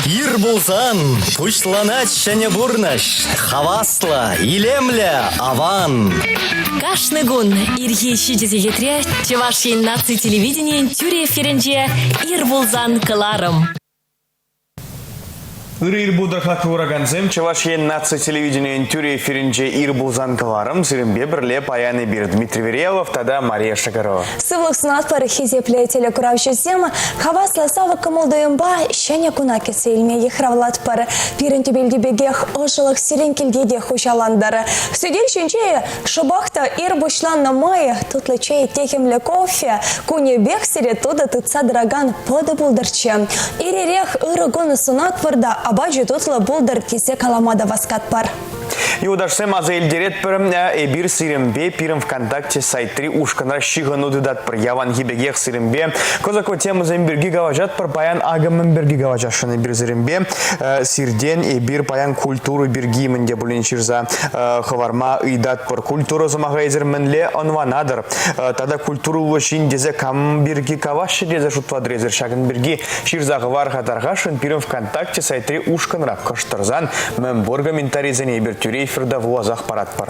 Ир пулсан пуҫланать ҫӗнӗ пурнӑҫ. Хаваслӑ, илемлӗ, аван. Кашни кун ирхи 7 сехетре Чӑваш Ен наци телевиденийӗн тӳрӗ эфирӗнче «Ир пулсан» кӑларӑм. Ырӑ ир пултӑр, хаклӑ куракансем. Чӑваш Ен наци телевиденийӗн тӳрӗ эфирӗнче ир пулсан кӑларӑм. Сирӗнпе пӗрле паян эпир Дмитрий Верьялов тата Мария Шакарова. Сывлӑх сунатпӑр, хисеплӗ телекуравҫӑсем. Хаваслӑ савӑк кӑмӑл-туйӑмпа ҫӗнӗ куна кӗтсе илме йыхравлатпӑр. Пирӗн тӗпелти пекех ӑшӑлӑх сирӗн килте те хуҫалантӑр. Сӗтел ҫинче шӑпах та ир пуҫланнӑ май тутлӑ чей, техӗмлӗ кофе, кунӗпех сире тутӑ тытса тӑракан пӑтӑ пултӑрччӗ. Ир-ирех ырӑ кун сунатпӑр та апачӗ тутлӑ пултӑр тесе калама та васкатпӑр. Юлташсем аса илтеретпӗр, эпир сирӗнпе пирӗн ВКонтакте сайтри ушкӑнра ҫыхӑну тытатпӑр. Яланхи пекех сирӗнпе кӑсӑклӑ темӑсем пирки калаҫатпӑр. Паян акӑ мӗн пирки калаҫасшӑн эпир сирӗнпе. Сиртен эпир паян культура пирки мӗн те пулин ҫырса хӑварма ыйтатпӑр. Культура сӑмаха эсир мӗнле ӑнланатӑр? Тата культурӑллӑ ҫын тесе кам пирки калаҫҫӗ тесе шутлатӑр эсир? Ҫакӑн пирки ҫырса хӑвар-ха тархасшӑн пирӗн ВКонтакте сайтри ушкӑнра кӑштӑрсан мӗнпур комментарисене эпир тӳре эфирта вуласах паратпӑр.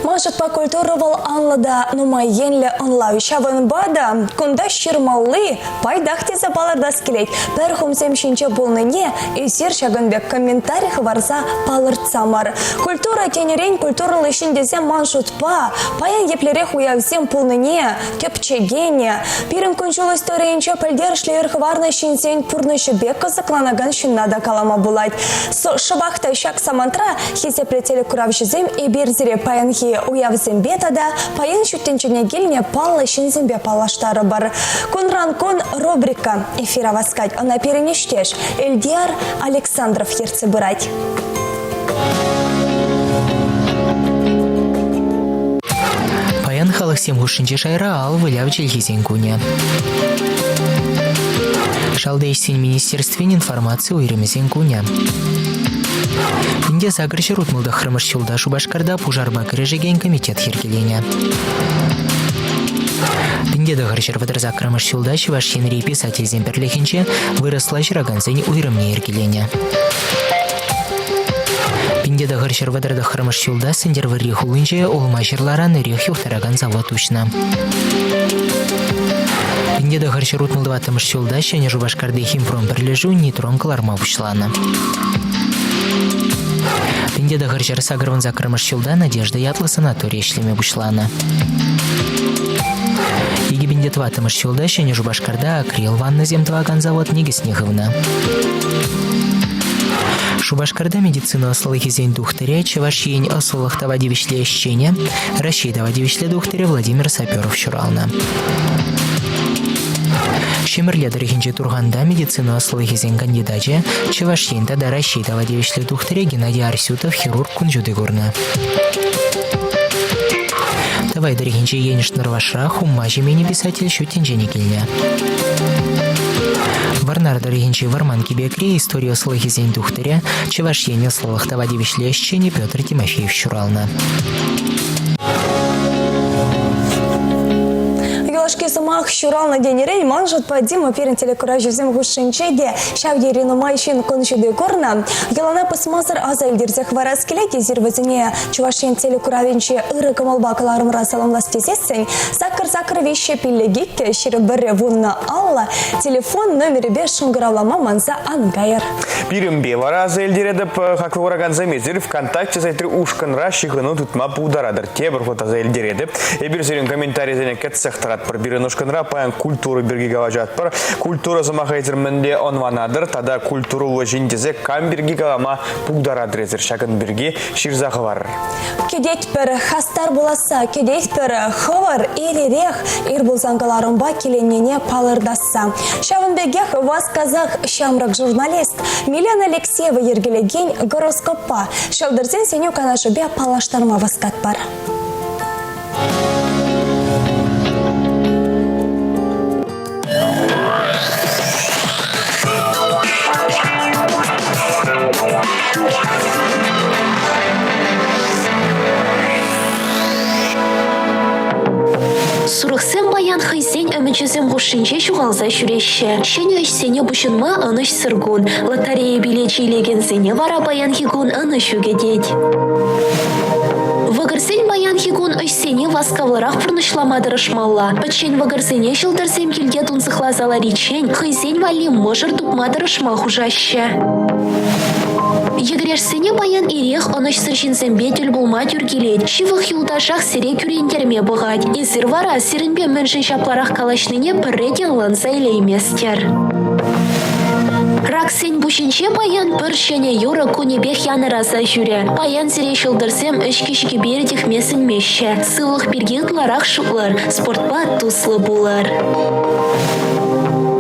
Мӑшӑрпа культура вӑл анлӑ та нумай енлӗ ӑнлав. Ҫавӑнпа та кунта ҫырмалли пайтах тесе палӑртас килет. Пӗр хумсем ҫинче пулнине эсир ҫакӑн пек комментари хӑварса палӑртсамӑр. Культура тенӗрен культурӑллӑ ҫын тесе ман шутпа паян еплерех уявсем пулнине тӗпчекенӗ, пирӗн кун-ҫул историйӗнче пӗлтерӗшлӗ ыр хӑварнӑ ҫынсен пурнӑҫӗпе кӑсӑкланакан ҫынна та калама пулать. Шӑпах та ҫак самантра хисеплӗ телекуравҫӑсем эпир сире паянхи уявсемпе тата паян ҫут тӗнчене килнӗ паллӑ ҫынсемпе паллаштарӑпӑр. Кунран-кун рубрика эфира васкать. Ӑна пирӗн ӗҫтеш Эльдиар Александров ертсе пырать. Паян халӑхсем хушшинче шайра ал выляв чӗлхисен кунӗ. Шалти ӗҫсен министерствин информаци уйрӑмӗсен кунӗ. Инте сакӑр ҫӗр ҫулта Шупашкарта пушарпа кӗрешекен комитет йӗркеленӗ. Пинте тӑхӑр ҫӗр вӑтӑр ҫулта Чӑваш Енри писательсен пӗрлӗхӗнче вырӑсла ҫыракансен уйрӑмне йӗркеленӗ. Пинте тӑхӑр ҫӗр вӑтӑр тӑххӑрмӗш ҫулта Сӗнтӗрвӑрри хулинче улма-ҫырларан эрех юхтаракан завод уҫнӑ. Пинте тӑхӑр ҫӗр утмӑл тӑваттӑмӗш ҫулта Ҫӗнӗ Шупашкарти Химпром пӗрлешӳ нитрон кӑларма пуҫланӑ. Пинте тӑхӑр ҫӗр сакӑрвун саккӑрмӗш ҫулта Надежда ятлӑ санатори ӗҫлеме пуҫланӑ. Икӗ тӑваттӑмӗш ҫулта Ҫӗнӗ Шупашкарта акрил ваннӑсем тӑвакан завод никӗсне хывнӑ. Шупашкарта медицина ӑслӑлӑхӗсен тухтӑрӗ, Чӑваш Ен ӑслӑлӑх тава тивӗҫлӗ ӗҫченӗ, Раҫҫей тава тивӗҫлӗ тухтӑрӗ Владимир Саперов ҫуралнӑ. Ҫӗмӗрле тӑрӑхӗнчи Турханта медицина ӑслӑлӑхӗсен кандидачӗ, Чӑваш Ен тата Раҫҫей тава тивӗҫлӗ тухтӑрӗ Геннадий Арсютов хирург кун ҫути курнӑ. Тӑвай тӑрӑхӗнчи Енӗш Нӑрвашра Хумма Ҫеменӗ писатель ҫут тӗнчене килнӗ. Вӑрнар тӑрӑхӗнчи Вӑрман Кипекри истори ӑслӑхӗсен тухтӑрӗ, Чӑваш Ен ӑслӑлӑх тава тивӗҫлӗ ӗҫченӗ Петр Тимофеев ҫуралнӑ. Юлашки сӑмах ҫуралнӑ тенӗрен ман шутпа Дима пирӗн телекуравҫӑсем хушшинче те ҫав тери нумай ҫын кун ҫути курнӑ. Йӑлана пӑсмасӑр аса илтерсе хӑварас килет эсир вӗсене Чӑваш Ен телекуравӗнче ырӑ кӑмӑлпа кӑларӑмра саламлас тесессӗн саккӑр саккӑр виҫҫӗ пиллӗк иккӗ ҫирӗм пӗрре вуннӑ алла телефон номерӗпе шӑнкӑравлама манса ан кайӑр. Пирӗнпе вара аса илтеретӗп, хаклӑ куракансем, эсир ВКонтакте сайтри ушкӑнра ҫыхӑну тытма пултаратӑр. Тепӗр хут аса илтеретӗп. Эпир сирӗн комментарисене кӗтсех тӑратпӑр. Пирӗн ушкӑнра паян культура пирки калаҫатпӑр. Культура сӑмаха эсир мӗнле ӑнланатӑр тата культурӑллӑ ҫын тесе кам пирки калама пултаратӑр эсир ҫакӑн пирки ҫырса хӑварӑр. Кӗтетпӗр, хастар пуласса кӗтетпӗр, хӑвӑр ир-ирех ир пулсан кӑларӑмпа киленнине палӑртасса. Ҫавӑн пекех васкасах ҫамрӑк журналист Милена Алексеева йӗркелекен гороскоппа ҫӑлтӑрсен сӗнӳ канашӗпе паллаштарма васкатпӑр. Сурӑхсем паян хӑйсен ӗмӗт. Ӗмӗчӗсем хушшинче ҫухалса ҫӳреҫҫӗ. Ҫӗнӗ ӗҫсене пуҫӑнма ӑнӑҫсӑр кун. Лотерея билечӗ илекенсене вара паянхи кун ӑнӑҫу кӗтет. Вӑкӑрсен паянхи кун ӗҫсене васкавлӑрах пурнӑҫлама тӑрӑшмалла. Пӗччен вӑкӑрсене ҫӑлтӑрсем килте тунсӑхласа лариччен хӑйсен валли мӑшӑр тупма тӑрӑшма хушаҫҫӗ. Йӗкӗрешсене паян ирех ӑнӑҫсӑр ҫынсемпе тӗл пулма тӳр килет. Ҫывӑх юлташах сире кӳрентерме пӑхать. Эсир вара сирӗнпе мӗншӗн ҫапларах калаҫнине пӗрре те ӑнланса илейместӗр. Раксен пуҫӗнче паян пӗр ҫӗнӗ юрӑ кунӗпех янӑраса ҫӳрӗ. Паян сире ҫӑлтӑрсем ӗҫкӗ-ҫикӗпе иртӗхме сӗнмеҫҫӗ. Сывлӑх пирки ытларах шутлӑр, спортпа туслӑ пулӑр.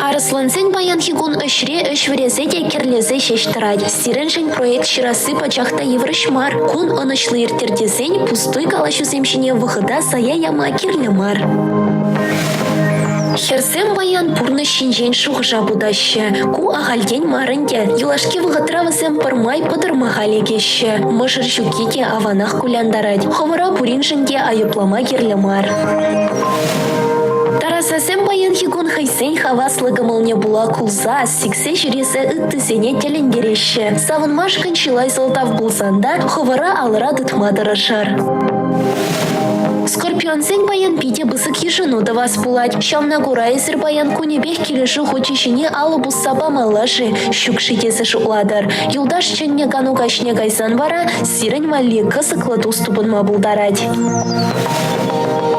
Арӑслансен паянхи кун ӗҫре ӗҫ вӗресе те кӗрлесе ҫеҫ тӑрать. Сирӗншӗн проект ҫырасси пачах та йывӑрӑҫ мар. Кун ӑнӑҫлӑ ирттӗр тесен пустуй калаҫусем ҫине вӑхӑта сая яма кирлӗ мар. Хӗрсем паян пурнӑҫ ҫинчен шухӑша путаҫҫӗ. Ку ахальтен мар ӗнтӗ. Юлашки вӑхӑтра вӗсем пӗрмай пӑтӑрмаха лекеҫҫӗ. Мӑшӑр ҫукки те аванах кулянтарать. Хӑвӑра пуриншӗн те айӑплама кирлӗ мар. Тарасасем паянхи кун хӑйсен хаваслӑ кӑмӑлне пула кулса, сиксе ҫӳресе ыттисене тӗлӗнтереҫҫӗ. Савӑнмашкӑн чылай сӑлтав пулсан та хӑвӑра алӑра тытма тӑрӑшӑр. Скорпионсен паян питӗ пысӑк йышӑну тӑвас пулать. Ҫавна кура эсир паян кунӗпех килӗшӳ хучӗ ҫине алӑ пусса памалла-ши, ҫук-ши тесе шутлатӑр. Юлташ чӗннӗ кану каҫне кайсан вара сирӗн валли кӑсӑклӑ тус тупӑнма пултарать.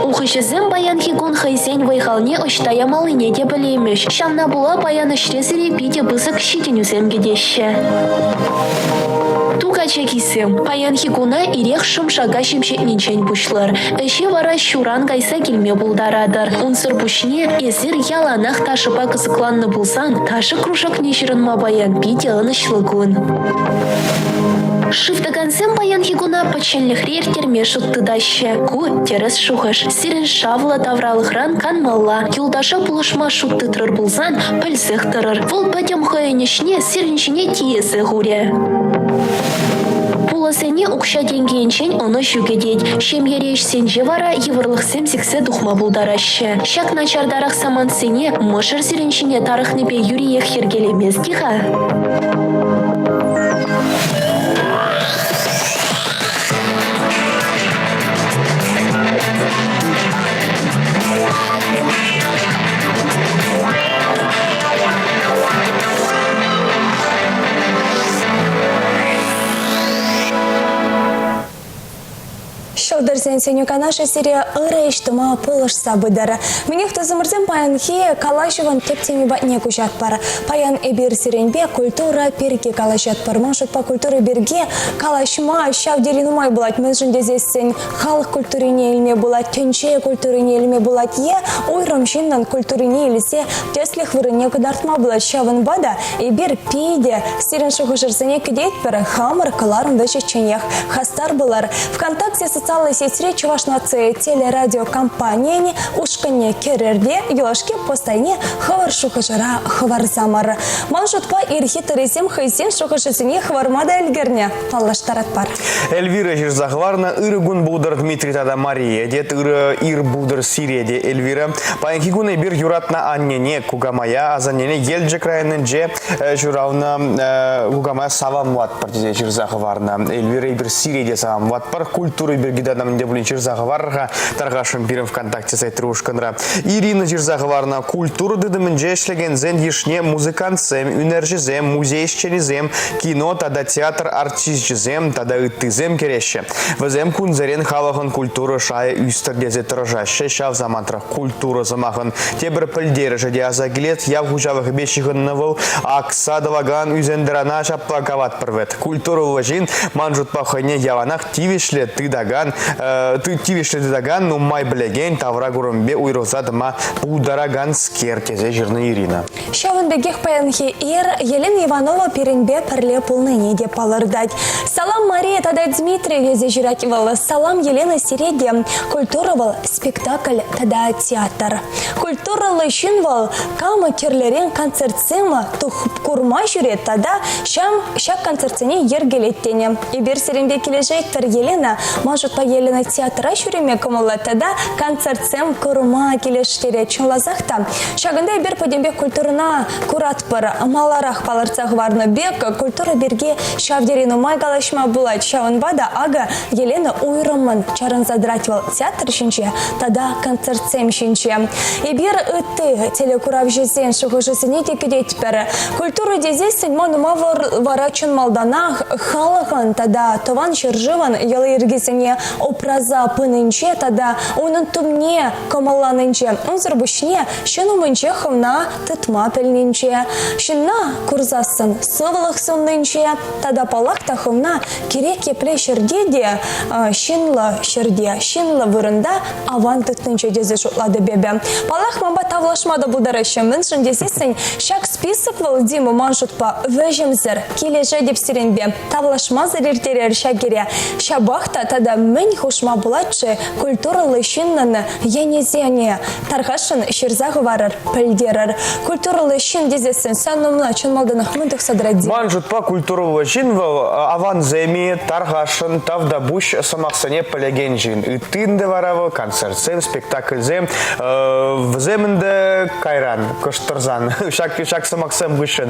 Ухӑҫӑсем паянхи кун хӑйсен вӑй-халне ӑҫта ямаллине те пӗлеймӗҫ. Ҫавна пула паян ӗҫре сире питӗ пысӑк ҫитӗнӳсем кӗтеҫҫӗ. Ту качакисем, паянхи куна ирех шӑм-шака ҫемҫетнинчен пуҫлӑр. Ӗҫе вара ҫуран кайса килме пултаратӑр. Унсӑр пуҫне эсир яланах ташӑпа кӑсӑкланнӑ пулсан ташӑ кружокне ҫырӑнма паян питӗ ӑнӑҫлӑ кун. Шыв тӑкансем паянхи куна пӗчченлӗхре ирттерме шут тытаҫҫӗ. Ку тӗрӗс шухӑш. Сирӗн шавлӑ тавралӑхран канмалла. Юлташа пулӑшма шут тытрӑр пулсан пӗлсех тӑрӑр. Вӑл пӗтӗм хӑйӗн ӗҫне сирӗн ҫине тиесе хурӗ. Пулӑсене укҫа-тенкӗ енчен ӑнӑҫу кӗтет. Ҫемьери ӗҫсенче вара йывӑрлӑхсем сиксе тухма пултараҫҫӗ. Ҫак начартарах самантсене мӑшӑр сирӗн ҫине тарӑхнипе юриех йӗркелемест-и-ха? Ҫӑлтӑрсен сӗнӳ канашӗ сире ырӑ ӗҫ тума пулӑшса пытӑр. Мӗнех тусӑмӑрсем паянхи калаҫӑвӑн тӗп теми патне куҫатпӑр. Паян эпир сирӗнпе культура пирки калаҫатпӑр. Ман шутпа культура пирки калаҫма ҫав тери нумай пулать. Мӗншӗн тесессӗн халӑх культурине илме пулать, тӗнче культурине илме пулать е уйрӑм ҫыннӑн культурине илсе тӗслӗх вырӑнне кӑтартма пулать. Ҫавӑнпа та эпир питӗ сирӗн шухӑшӑрсене кӗтетпӗр, хамӑр кӑларӑм вӗҫӗчченех хастар пулар. ВКонтакте социаллӑ сетьре Чӑваш наци телерадиокомпанийӗн ушкӑнне кӗрӗр те юлашки пост айне хӑвӑр шухӑшӑра хӑварсамӑр. Ман шутпа, ирхи тӑрисем хӑйсен шухӑшӗсене хӑварма та ӗлкӗрнӗ, паллаштаратпӑр. Эльвира ҫырса хӑварнӑ ырӑ кун пултӑр Дмитрий тата Мария тет. Ырӑ ир пултӑр сире те, Эльвира. Паянхи кун эпир юратнӑ аннене, кукамая, асаннене Елчӗк районӗнче ҫуралнӑ кукамая саламлатпӑр тесе ҫырса хӑварнӑ. Эльвира, эпир сире те саламлатпӑр. Культура пирки тата мӗн те пулин ҫырса хӑварӑр-ха. Тархасшӑн пирӗн ВКонтакте сайтри ушкӑнра. Ирина ҫырса хӑварнӑ культура тытӑмӗнче ӗҫлекенсен йышне музыкантсем, ӳнерҫӗсем, музей ӗҫченӗсем, кино тата театр артисчӗсем тата ыттисем кӗреҫҫӗ. Вӗсем кунсерен халӑхӑн культура шайӗ ӳстӗр тесе тӑрӑшаҫҫӗ. Ҫав самантрах культура сӑмахӑн тепӗр пӗлтерӗшӗ те аса килет. Ял хуҫалӑхӗпе ҫыхӑннӑ вӑл акса тӑвакан ӳсентӑрана ҫапла калатпӑр вӗт. Культурӑллӑ ҫын ман шутпа хӑйне яланах тивӗҫлӗ тытакан, тивӗҫлӗ тытакан, нумай пӗлекен, тавра курӑмӗпе уйрӑлса тӑма пултараканскер тесе ҫырнӑ Ирина. Ҫавӑн пекех паянхи ир Елена Иванова пирӗнпе пӗрле пулнине те палӑртать. Салам, Мария тата Дмитрий тесе ҫырать вӑл. Салам, Елена, сире те. Культура вӑл спектакль тата театр. Культурӑллӑ ҫын вӑл кам тӗрлӗрен концертсем курма ҫӳрет тата ҫак концертсене йӗркелет тенӗ. Эпир сирӗнпе килӗшетпӗр, Елена. Ман шутпа, Елена театра ҫӳреме кӑмӑллать тата концертсем курма килӗштерет. Чӑнласах та, ҫакӑнта эпир пӗтӗмпех культурӑна куратпӑр. Маларах палӑртса хӑварнӑ пек, культура пирки ҫав тери нумай калаҫма пулать. Ҫавӑнпа та, акӑ, Елена уйрӑммӑн чарӑнса тӑрать вӑл театр ҫинче тата концертсем ҫинче. Эпир ытти телекуравҫӑсен шухӑшӗсене те кӗтетпӗр. Культура тесессӗн ман ума вара чӑн малтанах халӑхӑн тата тӑван ҫӗршывӑн йӑли-йӗркисене упраса пынинче тата унӑн тумне кӑмӑлланинче, унсӑр пуҫне ҫын умӗнче хӑвна тытма пӗлнинче, ҫынна курсассӑн сывлӑх суннинче тата паллах та хӑвна кирек епле ҫӗрте те ҫынлӑ ҫӗрте, ҫынлӑ вырӑнта аван тытнинче тесе шутлатӑп эпӗ. Паллах, манпа тавлашма та пултараҫҫӗ. Мӗншӗн тесессӗн ҫак список вӑл, Дима, ман шутпа, вӗҫӗмсӗр. Килӗшетӗп сирӗнпе. Тавлашмасӑр ирттерер ҫак ире. Ҫапах та тата мӗн хушма пулать-ши культурӑллӑ ҫыннӑн енӗсене? Тархасшӑн ҫырса хӑварӑр, пӗлтерӗр. Культурӑллӑ ҫын тесессӗн сан умна чӑн малтанах мӗн тухса тӑрать? Ман шутпа культурӑллӑ ҫын вӑл авансем-и, тархасшӑн, тавтапуҫ сӑмахсене пӗлекен ҫын. Ытти ӗнтӗ вара вӑл концертсем, спектакльсем, вӗсем ӗнтӗ кайран кӑштӑрсан ҫак, ҫак сӑмахсем хыҫҫӑн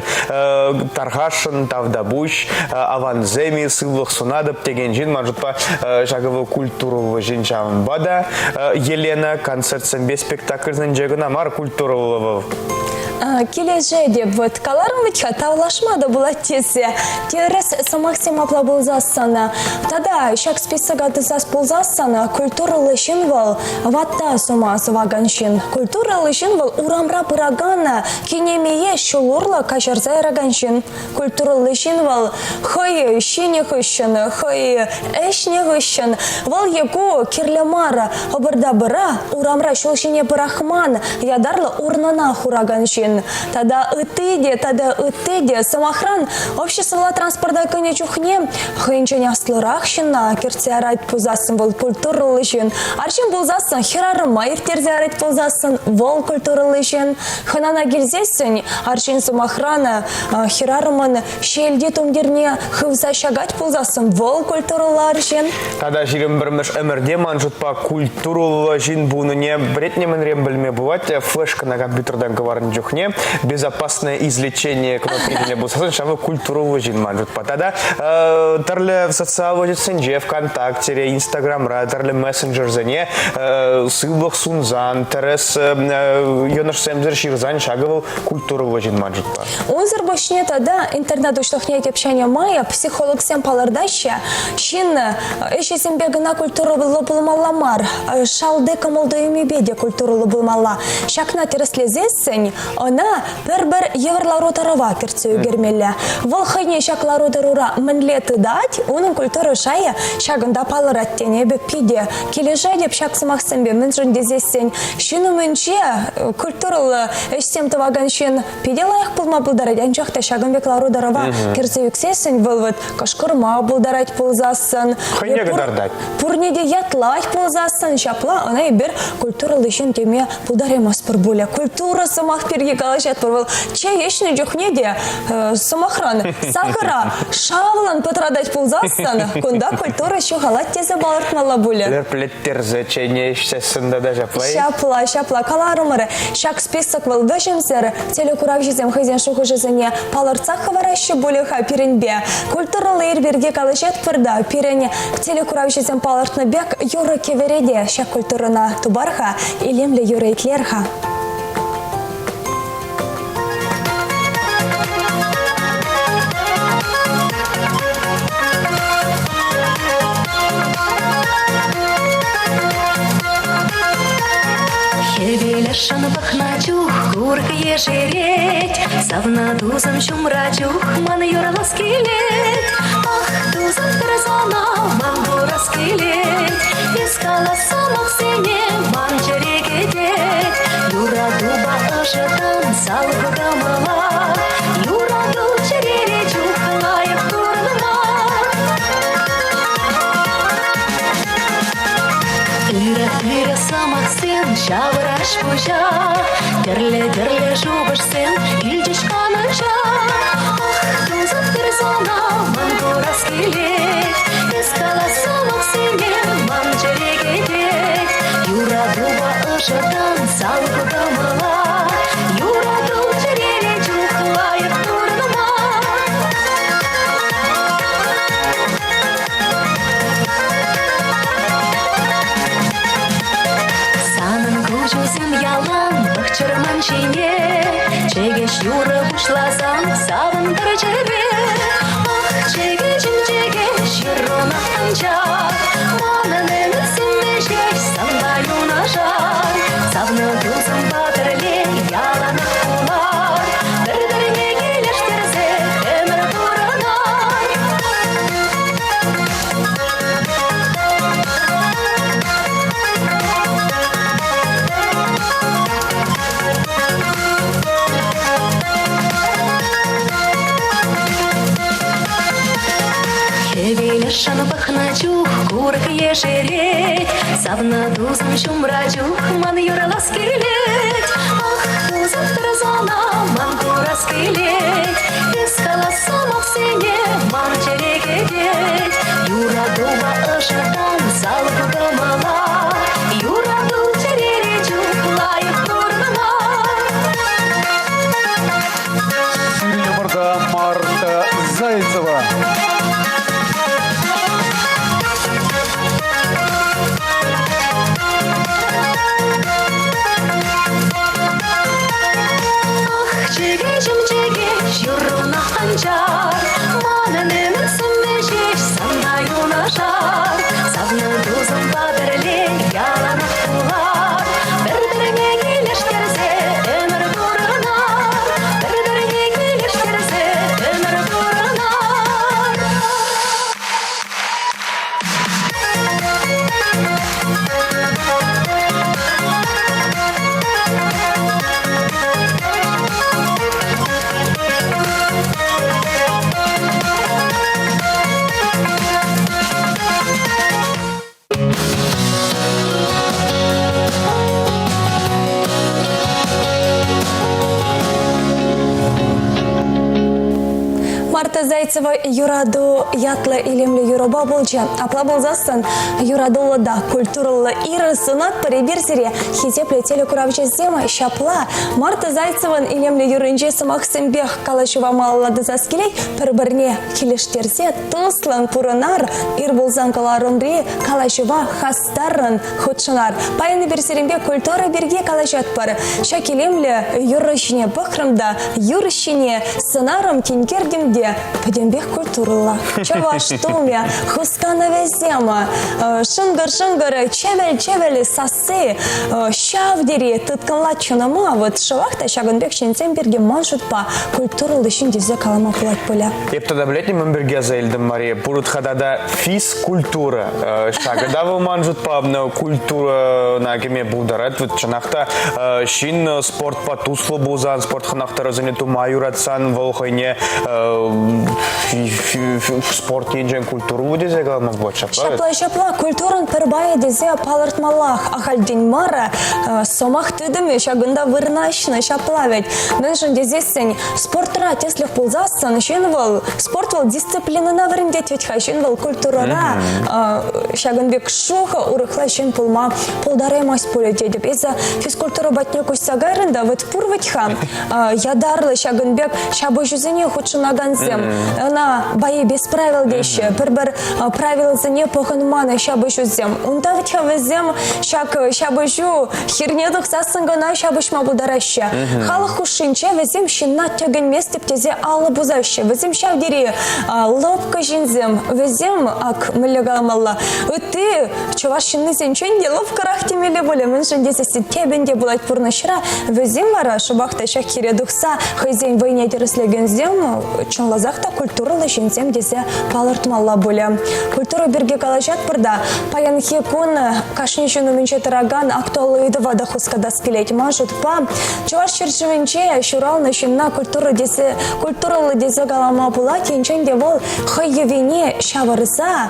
тархасшӑн, тавтапуҫ, авансем-и, сывлӑх сунатӑп текен ҫын ман шутпа ҫакӑ вӑл культурӑллӑ ҫын ҫавӑнпа та Елена концертсемпе спектакльсенче кӑна мар культурӑллӑ вӑл. Килӗшетӗп. Вот каларӑм вӗт-ха, тавлашма та пулать тесе. Тӗрӗс сӑмахсем апла пулсассӑн. Тата ҫак списока тӑсас пулсассӑн, культурӑллӑ ҫын вӑл ватта сума сӑвакан ҫын. Культурӑллӑ ҫын вӑл урамра пыракан кинемее ҫул урлӑ каҫарса яракан ҫын. Культурӑллӑ ҫын вӑл хӑй ҫинӗ хыҫҫӑн, хӑй ӗҫнӗ хыҫҫӑн вӑл е ку кирлӗ мар ӑпӑр-тапӑра урамра ҫул ҫине пӑрахман ятарлӑ урнӑна хуракан ҫын. Тата ытти те, тата ытти те. Сӑмахран, обществӑлла транспорта кӗнӗ чухне хӑйӗнчен аслӑрах ҫынна кӗртсе ярать пулсассӑн вӑл культурӑллӑ ҫын. Арҫын пулсассӑн хӗрарӑма ирттерсе ярать пулсассӑн вӑл культурӑллӑ ҫын. Хӑнана килсессӗн арҫын сӑмахран хӗрарӑмӑн ҫиелти тумтирне хывса ҫакать пулсассӑн вӑл культурӑллӑ арҫын. Тата 21-мӗш ӗмӗрте ман шутпа культурӑллӑ ҫын пулнине вӗретнӗ мӗнрен пӗлме пулать. Флешкӑна компьютертан кӑларнӑ чухне безопасное извлечение кнопкине пулсассӑн ҫавӑ культурӑллӑ ҫын ман шутпа. Тата тӗрлӗ социаллӑ сетьсенче, ВКонтактере, Инстаграмра тӗрлӗ мессенджерсене сывлӑх сунсан, тӗрӗс йӑнӑшсемсӗр ҫырсан ҫакӑ вӑл культурӑллӑ ҫын ман шутпа. Унсӑр пуҫне тата интернет уҫлӑхне тӗпченӗ май психологсем палӑртаҫҫӗ, ҫын ӗҫӗсемпе кӑна культурӑллӑ пулмалла мар, шалти кӑмӑл-туйӑмӗпе те культурӑллӑ пулмалла. Ҫакна тӗрӗслесессӗн ӑна пӗр-пӗр йывӑр лару-тӑрӑва кӗртсе ӳкермелле. Вӑл хӑйне ҫак лару-тӑрура мӗнле тытать, унӑн культура шайӗ ҫакӑнта палӑрать тенӗ эпӗ питӗ килӗшетӗп ҫак сӑмахсемпе, мӗншӗн тесессӗн ҫын умӗнче культурӑллӑ ӗҫсем тӑвакан ҫын питӗ лайӑх пулма пултарать, анчах та ҫакӑн пек лару-тӑрӑва кӗрсе ӳксессӗн вӑл вот кӑшкӑрма пултарать пулсассӑн. Хӑйне кӑтартать. Пурне те ятлать пулсассӑн, ҫапла ӑна эпир культурӑллӑ ҫын теме пултараймастпӑр пулӗ. Культура сӑмах пирки калаҫатпӑр вӑл. Чей ӗҫнӗ чухне те, сӑмахран, сахӑра шавлӑн пӑтратать пулсассӑн, кунта культура ҫухалать тесе палӑртмалла пулӗ. Лӗрплеттерсе чейне ӗҫсессӗн тата ҫапла-и? Ҫапла, ҫапла каларӑмӑр. Ҫак список вӑл вӗҫӗмсӗр. Телекуравҫӑсем хӑйсен шухӑшӗсене палӑртсах хӑвараҫҫӗ пулӗ-ха пирӗнпе. Культурӑллӑ ир пирки калаҫатпӑр та, пирӗн телекуравҫӑсем палӑртнӑ пек юрӑ-кӗвӗре те ҫак культурӑна тупар-ха, илемлӗ юрӑ итлер-ха. Хӗвел ӑшшӑн пӑхнӑ чух курӑк ешерет, Савнӑ тусӑм ҫумра чух ман юрлас килет. Ах, тусӑм тӑрсана ман курас килет, Эс калас сӑмахсене ман чӗре кӗтет. Юратупа ӑшӑтан салху кӑмӑла, Юрату чӗрере чух лайӑх пурӑнма. Ырӑ-ырӑ сӑмахсем ҫавӑраҫ пуҫа, Тӗрлӗ-тӗрлӗ шухӑшсем килчӗҫ канӑҫа. Ах, тусӑм пӗр сана ман курас килет, Эс калас сӑмахсене ман чӗре. Юрӑ пуҫласан савӑнтӑр чӗре. Ах, чӗкеҫӗм, чӗкеҫ, юрруна анчах. Манӑн ӗмӗтсемпе ҫеҫ санпа юнашар. Савнӑ тусӑмпа пӗрле яланах пулар. Пӗр-пӗрне килӗштерсе ӗмӗр пурӑнар. Хӗвел ӑшшӑн пӑхнӑ чух курӑк ешерет, Савнӑ тусӑм ҫумра чух ман юрлас килет. Ах, тусӑм тӑрсана ман курас килет, Эс калас сӑмахсене ман чӗре кӗтет. Юратупа ӑшӑтан салху кӑмӑла, Юрату чӗрере чух лайӑх пурӑнма. Сирӗн Марта Зайцева. Ах, чӗкеҫӗм, чӗкеҫ, юрруна анчах, Манӑн ӗмӗт-сӗмме ҫеҫ санпа юнашар. Савнӑ тусӑмпа пӗрле яланах пулар. Пӗр-пӗрне килӗштерсе ӗмӗр пурӑнар. Пӗр-пӗрне килӗштерсе ӗмӗр пурӑнар. Марта Зайцева юрату ятлӑ илемлӗ юрӑпа пулчӗ. Апла пулсассӑн юратуллӑ та культурӑллӑ ырӑ сунатпӑр эпир сире, хисеплӗ телекуравҫӑсем. Ҫапла Марта Зайцеван илемлӗ юрринчи сӑмахсемпех калаҫӑва малалла тӑсас килет. Пӗр-пӗрне килӗштерсе туслӑн пурӑнар, ир пулсан кӑларӑмри калаҫӑва хастаррӑн хутшӑнар. Паян эпир сирӗнпе культура пирки калаҫатпӑр. Ҫак илемлӗ юрӑ ҫине пӑхрӑм та юр ҫине сӑнарӑм тинкертӗм те пӗтӗмпех культурӑллӑ. Чӑваш тумӗ, хусканӑвӗсем, шӑнкӑр-шӑнкӑр, чӗвӗл-чӗвӗл сасси ҫав тери тыткӑнлать чунӑма. Вот шӑпах та ҫакӑн пек ҫынсем пирки ман шутпа культурӑллӑ ҫын тесе калама пулать пулӗ. Эп тата пӗлетне мӗн пирки аса илтӗм, Мария? Пурӑт-ха тата физкультура. Ҫакӑ та вӑл ман шутпа культурӑна кӗме пултарать. Вот чӑнах та ҫын спортпа туслӑ пулсан, спорт хӑнӑхтарусене тума юратсан, вӑл хӑйне спорт енчен культурӑллӑ тесе калама пулать ҫапла? Ҫапла, ҫапла. Культурӑн пӗр пайӗ тесе палӑртмаллах. Ахальтен мар сӑмах тытӑмӗ ҫакӑнта вырнаҫнӑ ҫапла вӗт. Мӗншӗн тесессӗн спортра тӗслӗх пулсассӑн ҫын вӑл спорт вӑл дисциплинӑна вӗрентет вӗт-ха ҫын вӑл культурӑра ҫакӑн пек шухӑ урӑхла ҫын пулма пултараймасть пулӗ тетӗп. Эсӗ физкультура патне куҫса кайрӑн та вӑт пур вӗт-ха ятарлӑ ҫакӑн пек ҫапӑҫусене хутшӑнакансем ӑна бои без правил теҫҫӗ пӗр-пӗр правилӑсене пӑхӑнман ҫапӑҫусем. Унта вӗт-ха вӗсем ҫак ҫапӑҫу хирне тухсассӑн кӑна ҫапӑҫма пултараҫҫӗ. Халӑх хушшинче вӗсем ҫынна тӗкӗнместӗп тесе алӑ пусаҫҫӗ. Вӗсем ҫав тери лӑпкӑ ҫынсем. Вӗсем, ак, мӗнле каламалла, ытти чӑваш ҫыннисенчен те лӑпкӑрах темелле пулӗ. Мӗншӗн тесессӗн тепӗн те пулать пурнӑҫра. Вӗсем вара шӑпах та ҫак хире тухса хӑйсен вӑйне тӗрӗслекенсем чӑнласах та культурӑллӑ ҫынсем тесе палӑртмалла пулӗ. Культура пирки калаҫатпӑр та паянхи кун кашни ҫын умӗнче тӑракан актуаллӑ ыйтӑва та хускатас килет. Ман шутпа, Чӑваш ҫӗршывӗнче ҫуралнӑ ҫынна культура тесе, культурӑллӑ тесе калама пулать, енчен те вӑл хӑй йӑвине ҫавӑрса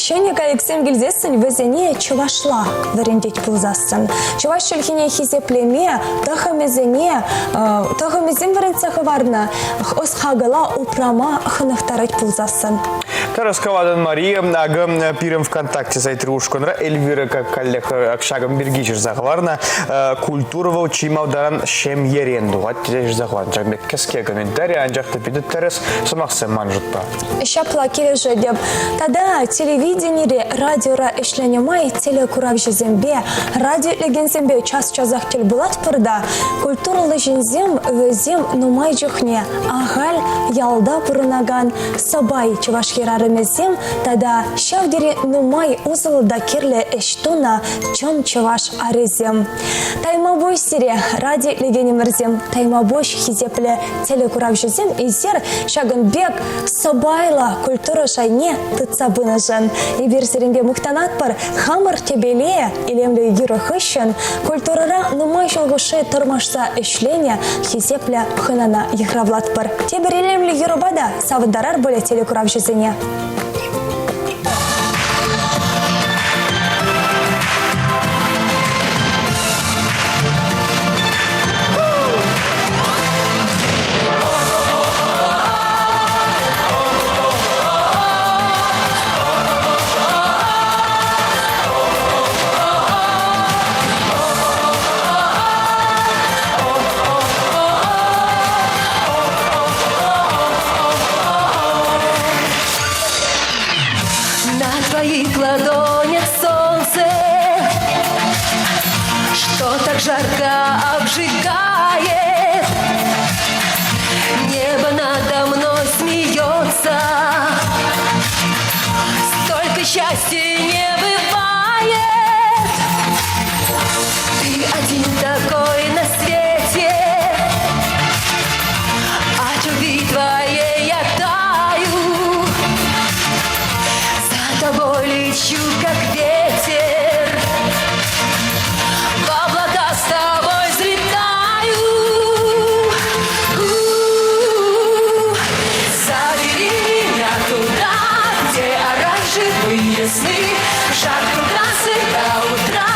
ҫӗнӗ кайӑксем килсессӗн вӗсене чӑвашла вӗрентет пулсассӑн. Чӑваш чӗлхине хисеплеме тӑхӑмӗсене тӑхӑмӗсем вӗрентсе хӑварнӑ ӑс-хакӑла упрама хӑнӑхтарать пулсассӑн. Тӗрӗс калатӑн, Мария. Акӑ пирӗн ВКонтакте сайтри ушкӑнра Эльвира каллех ҫакӑн пирки ҫырса хӑварнӑ. Культура вӑл чи малтан ҫемьерен тухать тесе ҫырса хӑварнӑ. Ҫакӑн пек кӗске комментари, анчах та питӗ тӗрӗс сӑмахсем ман шутпа. Ҫапла килӗшетӗп. Тата телевиденире, радиора ӗҫленӗ май телекуравҫӑсемпе, радиоитлекенсемпе час-часах тӗл пулатпӑр та, культурӑллӑ ҫынсем вӗсем нумай чухне ахаль ялта пурӑнакан сӑпай чӑваш хӗрарӑмӗсем тата ҫав тери нумай усӑллӑ та кирлӗ ӗҫ тунӑ чӑн чӑваш арӗсем. Таймапуҫ сире, радиоитлекенӗмӗрсем, таймапуҫ хисеплӗ телекуравҫӑсем эсир ҫакӑн пек сӑпайлӑ культура шайне тытса пынӑшӑн. Эпир сирӗнпе мухтанатпӑр, хамӑр тӗпеле илемлӗ юрӑ хыҫҫӑн культурӑра нумай ҫул хушши тӑрмашса ӗҫленӗ хисеплӗ хӑнана йыхравлатпӑр. Тепӗр илемлӗ юрӑпа та савӑнтарар пулӗ телекуравҫӑсене. На твоих ладонях солнце, что так жарко обжигает. Небо надо мной смеется, столько счастья не бывает. Ты один такой на свете, от любви твоей я таю. За тобой лечу, как ветер, в облака с тобой взлетаю. У-у-у. Забери меня туда, где оранжевые сны, в жарком танце до утра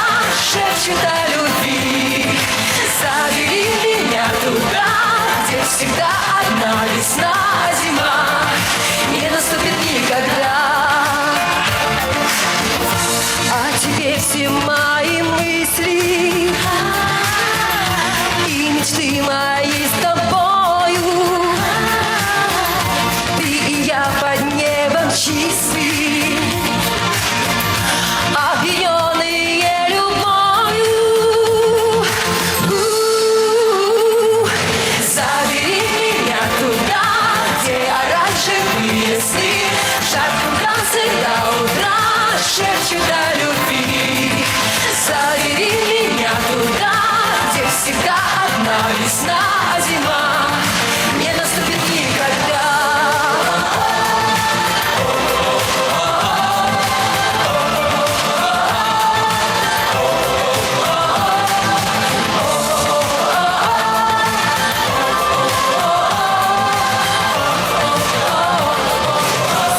шепчут о любви. Забери меня туда, где всегда одна весна, а зима не наступит никогда. А теперь все мои мысли и мечты мои с тобою. Ты и я под небом чистым, опьяненные любовью. У-у-у. Забери меня туда, где оранжевые сны, в жарком танце до утра шепчут о любви. Забери меня туда, где всегда одна весна, а зима не наступит никогда.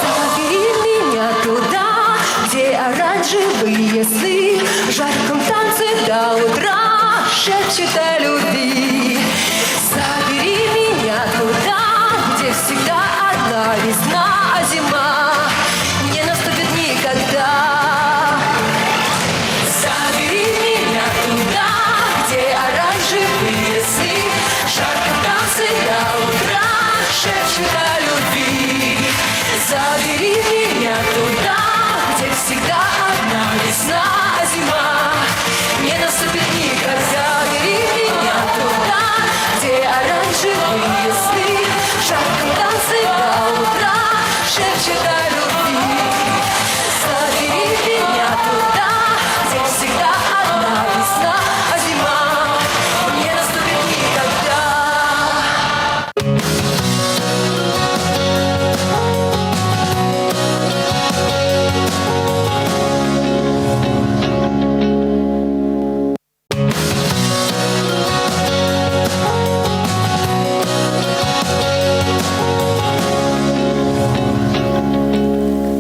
Забери меня туда, где оранжевые сны в жарком танце до утра шепчут о любви. Забери меня туда, где всегда одна весна, а зима не наступит никогда. Забери меня туда, где оранжевые сны в жарком танце до утра шепчут о любви. Забери меня туда, где всегда одна весна, а зима не наступит никогда. Забери меня туда, где оранжевые сны в жарком танце до утра шепчут о любви. Забери меня туда, где всегда одна весна, а зима не наступит никогда.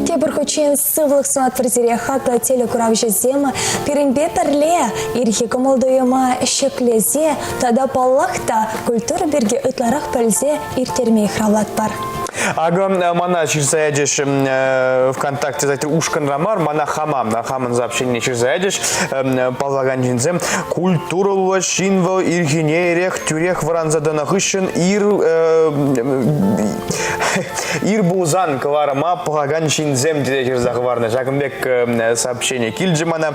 Тепӗр хутчен сывлӑх сунатпӑр сире хаклӑ телекуравҫӑсем. Пирӗнпе пӗрле ирхи кӑмӑл-туйӑма ҫӗклесе тата, паллах та, культура пирки ытларах пӗлсе ирттерме йыхравлатпӑр. Акӑ мана ҫырса ячӗҫ ВКонтакте сайтри ушкӑнра мар, мана хама, хамӑн сообщенине ҫырса ячӗҫ паллакан ҫынсем. Культурӑллӑ ҫын вӑл ирхине эрех тӳрех вӑранса тӑнӑ хыҫҫӑн ир ир пулсан кӑларӑма пӑхакан ҫынсем тесе ҫырса хӑварнӑ. Ҫакӑн пек сообщение килчӗ мана.